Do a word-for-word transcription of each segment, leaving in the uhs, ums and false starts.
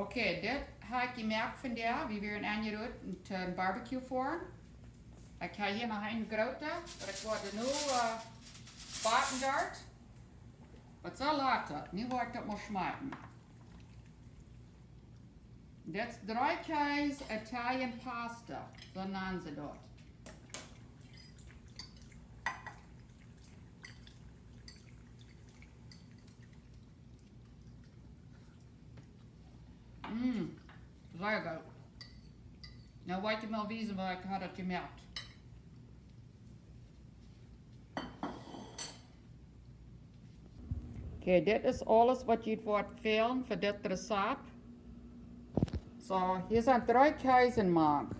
Okay, dit hab ekj jemoakt vondoag. Wie wieren enjeroden to een barbecue foaren. Ekj hab hia noch een groote, waut ekj woa nu, äh, backen doa. Waut soo lat daut? Nu woa ekj daut mol schmakjen. Dit es dree Kjees Italian pasta, soo nanen see daut. Mm, sea goot. Nu woa ekj mol wiesen, woo ekj haud daut jemoakt. Okay, dit es aules waut jie woaren fälen fa dit Rezept. Soo, hia sent dree Kjees mank.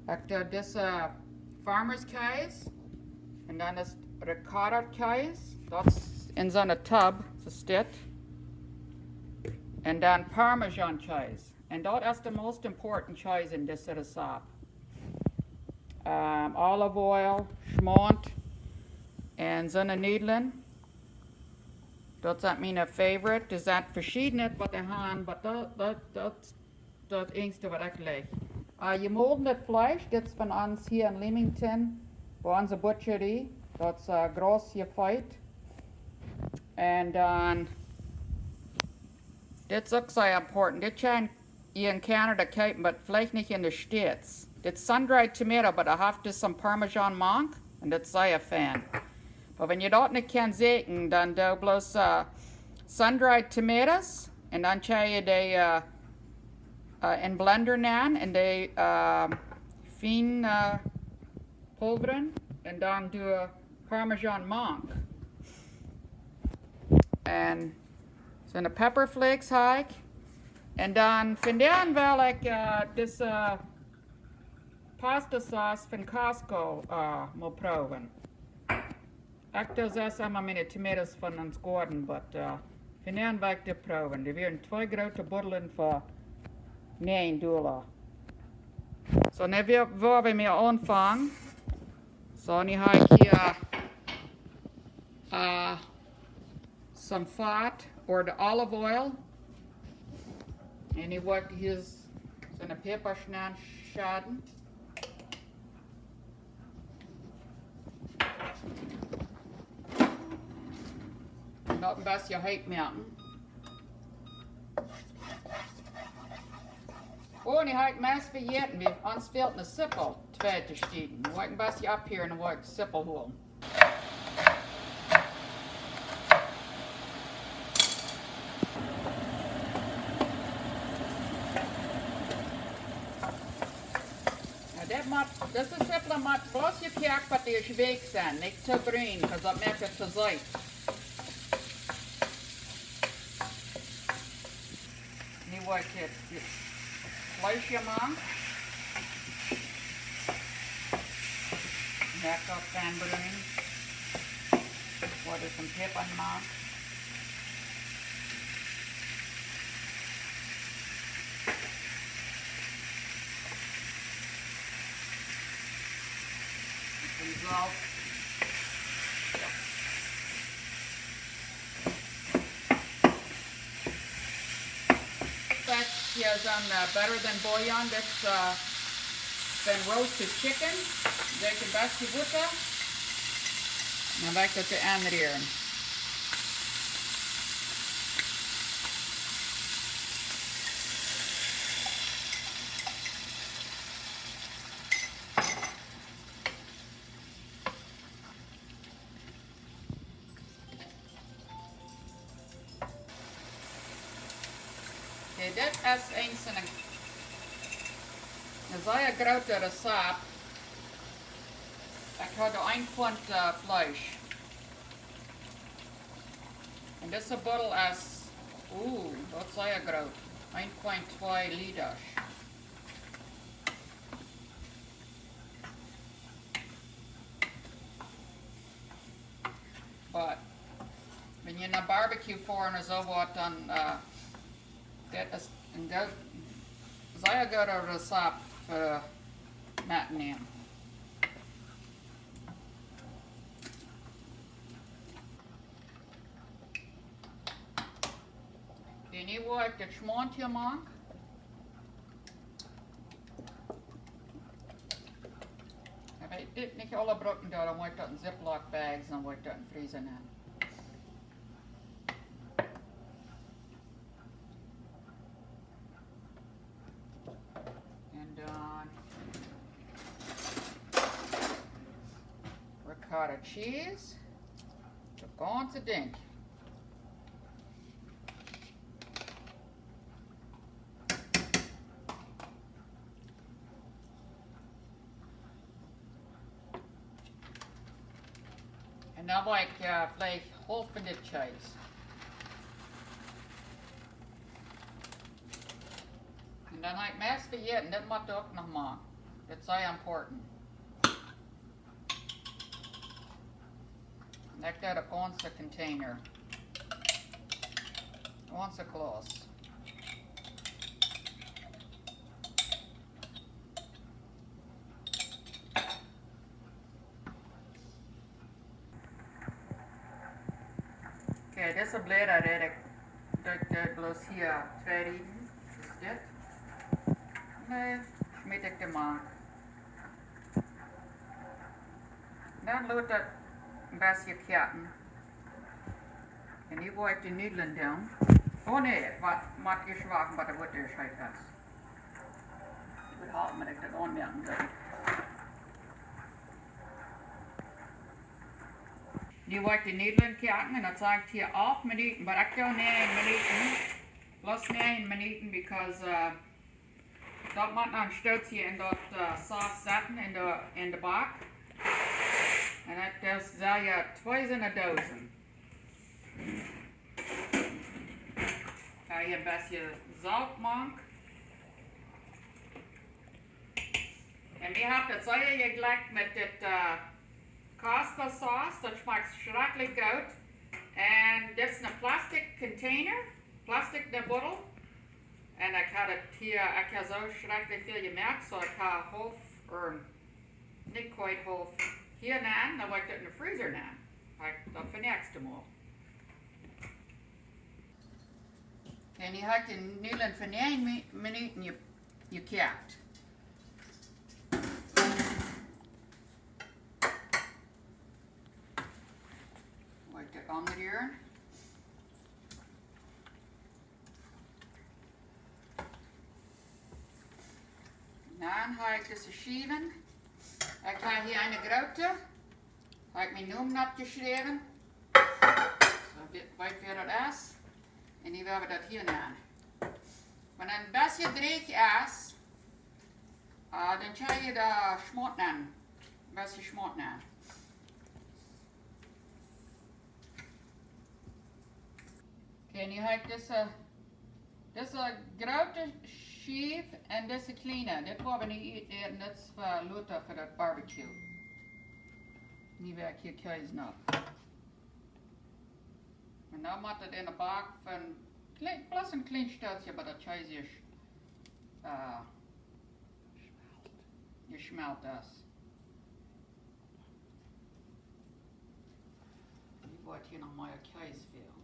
Ekj doo dise Farmers Kjees. Un dan es Ricotta Kjees. Daut es en soone Tub, soo es dit. Un dan Parmesan Kjees. Un daut es de most important Kjees en dit Rezept. Ähm, olive oil, Schmaunt un soone Nudlen. Daut sent miene favorite. Doa sent veschiedne waut ekj hab, oba daut, daut, daut, daut eensje waut ekj leew. Äh, jemolnet Fleesch, dit es von ons hia en Leamington, bie onse Butcherie. Daut es, äh, Grass-fed. Un dan, dit es uk sea important. Dit kjenn jie en Canada kjeepen, oba veleicht nich en de States. Dit es sun-dried tomato, oba daut haft dus soon Parmesan mank. Un daut es sea fein. Oba wan jie daut nich kjennen seenen, dan doo bloos, äh, sun-dried tomatoes. Un dan kjenn jie dee, äh, äh, en blender nämen un dee, äh, fien, äh, pulvren. Un dan doo Parmesan mank. Un soone pepper flakes hab ekj. Un dan vondoag well ekj, äh, dise, äh, pasta sauce von Costco, äh, mol proowen. Ekj doo selfst emma miene tomatoes von ons Goaden, oba, äh, vondoag well ekj dee proowen. Dee wieren twee groote Buddels fa näajen Dolla. Soo, nu woa wie, woa wie mol aunfangen. Soo, nu hab ekj hia, äh, some fat or de olive oil. Un nu woa ekj hia soone Päpaschnäd schnieden. Un daut een bät heet moaken. Oh, nu hab ekj meist vejäten, wie, ons fält ne Zippel twei to schnieden. Dan woa ekj een bät opphieren un dan woa ekj Zippel holen. Nu, dit mott, dise Zippel mott bloos jekoakt, bat dee weekj sent, nich too brun, 'cause daut moakt et too seet. Nu woa ekj dit, dit Fleesch hia mank. Moak daut fein brun. Woa doa soone Päpasch mank. Bät Solt. Dit hia es een, äh, better than bouillon. Dit es, äh, than roasted chicken. Dit een bät Wota. Dan woa ekj daut aunrieren. Okay, dit es eent von de, een sea grootet Rezept. Ekj haud een Punt, äh, Fleesch. Un dise Buddel es, uh, daut es sea groot. Een Punt twee Litasch. Oba wan jie no barbecue foaren ooda soo waut, dan, äh, dit es een goot, sea goodet Rezept fa metnämen. Un nu woa Dit Schmaunt hia mank. Wan ekj dit nich aula brucken doo, dan woa ekj daut en Ziploc bags, dan woa ekj daut en Freezer nämen. En dan ricotta cheese. Daut gaunze Dinkj. En dan woa ekj, äh, veleicht haulf von dit cheese. En dan ha ekj meist vejäten, dit mott uk noch mau. Dit es sea important. En ekj doo de gaunze container. Gaunze Klauss. Okay, dise Bläda, dee ekj, dee, dee bloos hia twee Rieten, es dit. En dan schmiet ekj dee mank. Dan lot daut een bät koaken. En nu woa ekj de Nudlen doonen. Oh nä, waut, mott ieescht wachten, bat de Wota ieescht heet es. Ekj well hoolen, daut ekj daut aunmoaken kaun. Nu woa ekj de Nudlen koaken en daut sajcht hia acht Minuten, but ekj doo näajen Minuten. Bloos näajen Minuten, because, äh, daut mott noch een Stootje en daut, äh, Sauce setten en de, en de Bak. En daut es, äh, jo, twee soone Doosen. Ekj doo hia een bät Solt mank. En wie haben daut sea jejlikjt met dit, äh, Costco Sauce. Daut schmakjt schrakjlich goot. En dit es een plastic container, plastic, de Buddel. En ekj ha daut hia, ekj ha soo schrakjlich väl jemoakt, soo ekj ha haulf, or nich quite haulf, hia nenn, dan woa ekj daut en de Freezer nenn. Ha ekj daut fa näakjstet Mol. En hia ha ekj de Nudlen fa näajen Mi-, Minuten je-, jekoakt. Woa ekj daut omrieren. Dan ha ekj dise Schiewen. Ekj ha hia eene groote. Ha ekj mienen Nomen oppjeschräwen. Soo, wie-, weet wäa daut es. En nu woa wie daut hia nenn. Wan daut een bät dräch es, äh, dan kjenn jie doa Schmaunt nenn. Een bät Schmaunt nenn. Okay, nu ha ekj dise, dise groote Schiew en dise kjliene. Dit woa wie nu ä-, äten, dit es fa lota fa daut barbecue. Nu woa ekj hia Kjees opp. En dan mott daut en de Bak fa een kjlien, bloos een kjlien Stootje, oba daut Kjees es, äh, jeschmelt es. Nu woat hia noch mea Kjees fälen.